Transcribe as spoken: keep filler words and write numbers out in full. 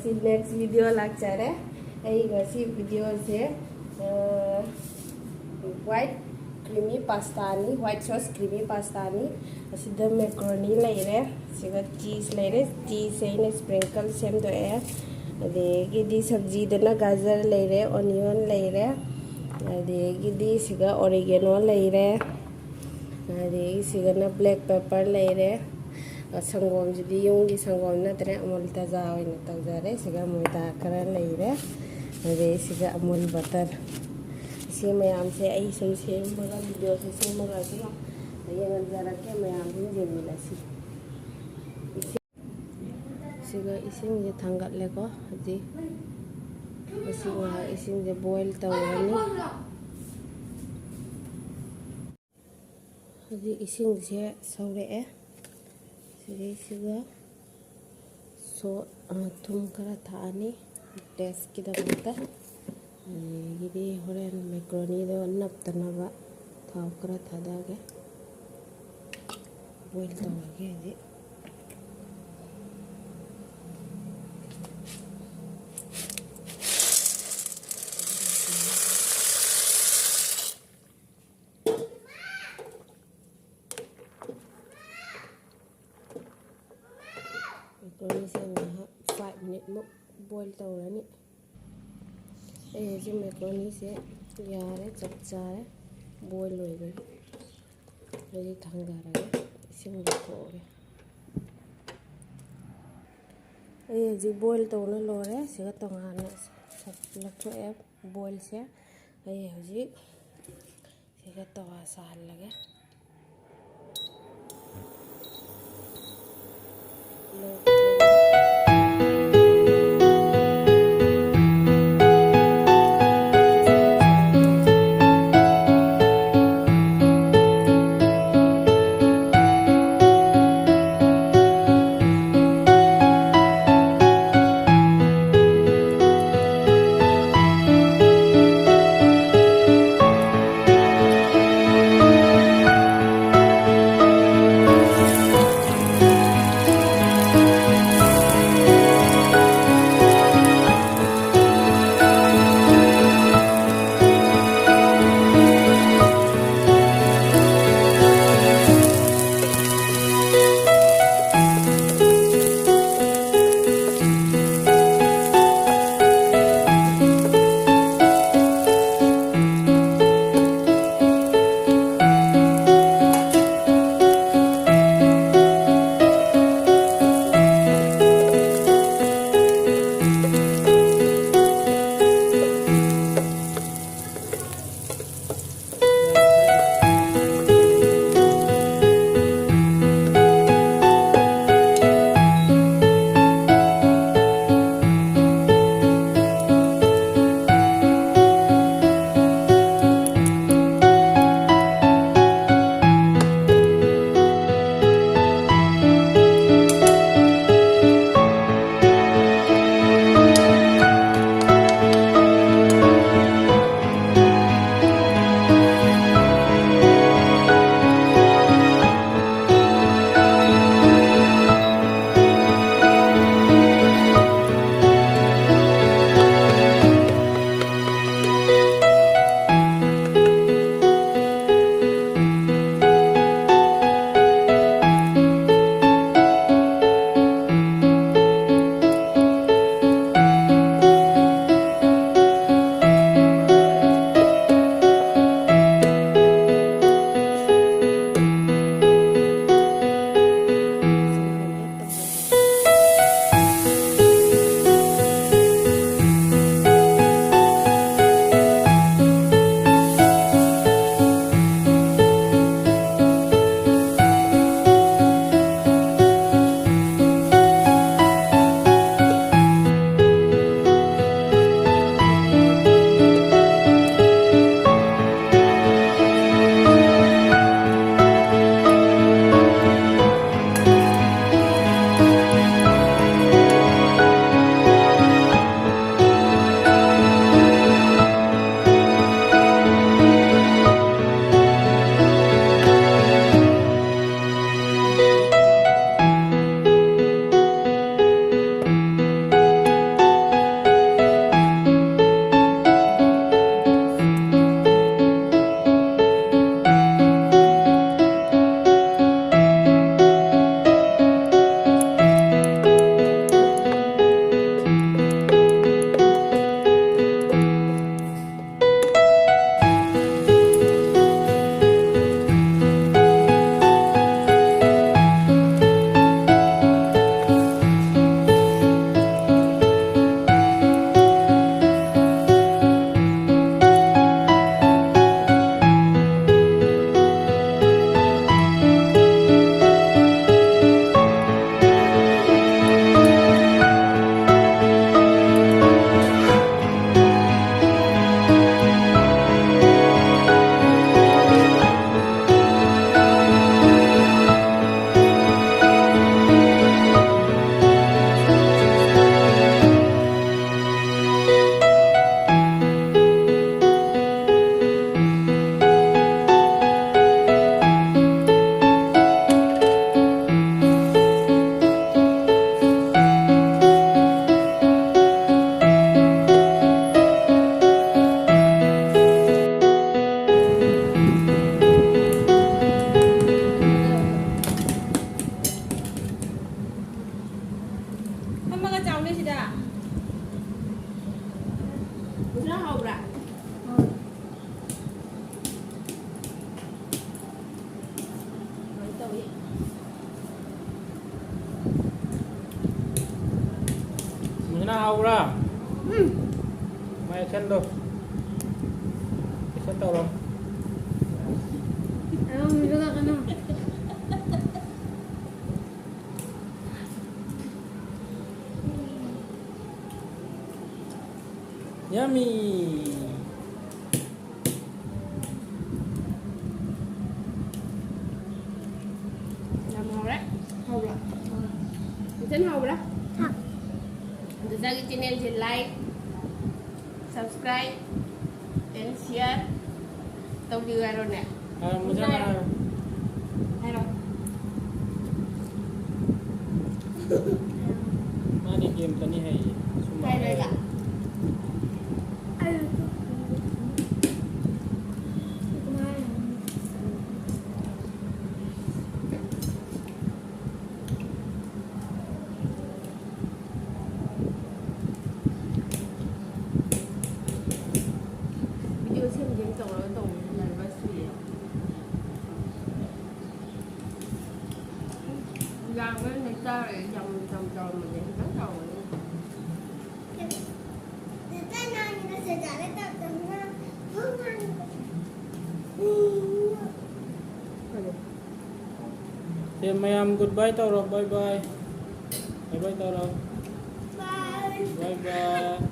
Next video ꯂꯥꯛꯆꯔꯦ꯫ ꯑꯩ ꯉꯁꯤ video ꯁꯦ, ꯑ, white creamy pasta ꯅꯤ, white sauce creamy pasta ꯅꯤ꯫ ꯑꯁꯤꯗ macaroni ꯂꯩꯔꯦ, ꯁꯤꯒ cheese ꯂꯩꯔꯦ꯫ Cheese ꯁꯦ ꯑꯩꯅ sprinkle ꯁꯦꯝꯗꯣꯛꯑꯦ꯫ ꯑꯗꯒꯤꯗꯤ ꯁꯕꯖꯤꯗꯅ ꯒꯥꯖꯔ ꯂꯩꯔꯦ, onion ꯂꯩꯔꯦ, ꯑꯗꯒꯤꯗꯤ ꯁꯤꯒ oregano ꯂꯩꯔꯦ, ꯑꯗꯒꯤ ꯁꯤꯒꯅ black pepper ꯂꯩꯔꯦ꯫ ꯁꯪꯒꯣꯝꯁꯤꯗꯤ ꯌꯨꯝꯒꯤ ꯁꯪꯒꯣꯝ ꯅꯠꯇ꯭ꯔꯦ, ꯑꯃꯨꯜ ꯇꯥꯖꯥ ꯑꯣꯏꯅ ꯇꯧꯖꯔꯦ꯫ ꯁꯤꯒ ꯃꯣꯏꯗꯥ ꯈꯔ ꯂꯩꯔꯦ, ꯑꯗꯩ ꯁꯤꯒ ꯑꯃꯨꯜ butter꯫ ꯁꯤ ꯃꯌꯥꯝꯁꯦ ꯑꯩ ꯁꯨꯝ ꯁꯦꯝꯃꯒ, video ꯁꯦ ꯁꯦꯝꯃꯒ ꯑꯗꯨꯝ ꯌꯦꯡꯍꯟꯖꯔꯛꯀꯦ, ꯃꯌꯥꯝ ꯑꯗꯨꯝ ꯌꯦꯡꯃꯤꯟꯅꯁꯤ꯫ ꯁꯤꯒ ꯏꯁꯤꯡꯁꯦ ꯊꯥꯡꯒꯠꯂꯦꯀꯣ꯫ ꯍꯧꯖꯤꯛ ꯃꯁꯤ ꯉꯥꯏꯍꯥꯛ ꯏꯁꯤꯡꯁꯦ boil ꯇꯧꯔꯅꯤ꯫ ꯍꯧꯖꯤꯛ ꯏꯁꯤꯡꯁꯦ ꯁꯧꯔꯛꯑꯦ꯫ ꯁꯤꯗꯩꯁꯤꯒ ꯁꯣ-, ꯑ, ꯊꯨꯝ ꯈꯔ ꯊꯥꯛꯑꯅꯤ taste ꯀꯤꯗꯃꯛꯇ꯫ ꯑꯗꯒꯤꯗꯤ ꯍꯣꯔꯦꯟ macaroni ꯗꯣ ꯅꯞꯇꯅꯕ ꯊꯥꯎ ꯈꯔ ꯊꯥꯗꯒꯦ꯫ Boil ꯇꯧꯔꯒꯦ ꯍꯧꯖꯤꯛ꯫ Macaroni ꯁꯦ ꯉꯥꯏꯍꯥꯛ five minute ꯃꯨꯛ boil ꯇꯧꯔꯅꯤ꯫ ꯑꯩ ꯍꯧꯖꯤꯛ macaroni ꯁꯦ ꯌꯥꯔꯦ, ꯆꯞ ꯆꯥꯔꯦ, boil ꯑꯣꯏꯕꯒꯤ꯫ ꯍꯧꯖꯤꯛ ꯊꯥꯡꯗꯔꯒꯦ, ꯏꯁꯤꯡ ꯂꯧꯊꯣꯛꯑꯒꯦ꯫ ꯑꯩ ꯍꯧꯖꯤꯛ boil ꯇꯧꯅ ꯂꯣꯏꯔꯦ꯫ ꯁꯤꯒ ꯇꯣꯉꯥꯟꯅ ꯂꯧꯊꯣꯛꯑꯦ boil ꯁꯦ꯫ ꯑꯩ ꯍꯧꯖꯤꯛ ꯁꯤꯒ ꯇꯋꯥ ꯁꯥꯍꯜꯂꯒꯦ꯫ ꯍꯥꯎꯕ꯭ꯔꯥ? ꯎꯝ꯫ ꯃꯥꯏ ꯑꯦꯛꯁꯟꯗꯣ꯫ ꯑꯦꯛꯁꯟ ꯇꯧꯔꯣ꯫ ꯑꯗꯨꯝ ꯃꯤꯗꯨꯗ ꯀꯩꯅꯣ꯫ Yummy! ꯌꯥꯝ ꯍꯥꯎꯔꯦ꯫ ꯍꯥꯎꯕ꯭ꯔꯥ? ꯏꯆꯟ ꯍꯥꯎꯕ꯭ꯔꯥ? ꯍꯥꯎ꯫ ꯑꯗꯨ ꯆꯥꯒꯤ channelꯁꯦ like, subscribe and share ꯇꯧꯕꯤꯌꯨ ꯍꯥꯏꯔꯣꯅꯦ? ꯍꯥꯏꯔꯣ, ꯃꯨꯁꯥꯅ ꯍꯥꯏꯔꯣ꯫ ꯍꯥꯏꯔꯣ꯫ ꯃꯥꯗꯤ game ꯇꯅꯤ ꯍꯩꯌꯦ꯫ ꯁꯨꯝꯕ ꯍꯥꯏꯔꯣꯏꯕ꯫ Video ꯁꯦꯝꯒꯦꯅ ꯇꯧꯔꯒ ꯇꯧꯕꯁꯦ nervous ꯆꯨꯏꯌꯦ꯫ ꯌꯥꯝ ꯀꯟꯅ ꯆꯥꯔꯣꯏ, ꯌꯥꯝ ꯆꯝ ꯆꯥꯎꯔꯝꯕꯅꯦ, ꯈꯤꯇꯪ ꯆꯥꯎꯕꯅꯦ꯫ ꯁꯦ, ꯃꯌꯥꯝ good bye ꯇꯧꯔꯣ, bye bye꯫ Bye bye ꯇꯧꯔꯣ꯫ Bye bye꯫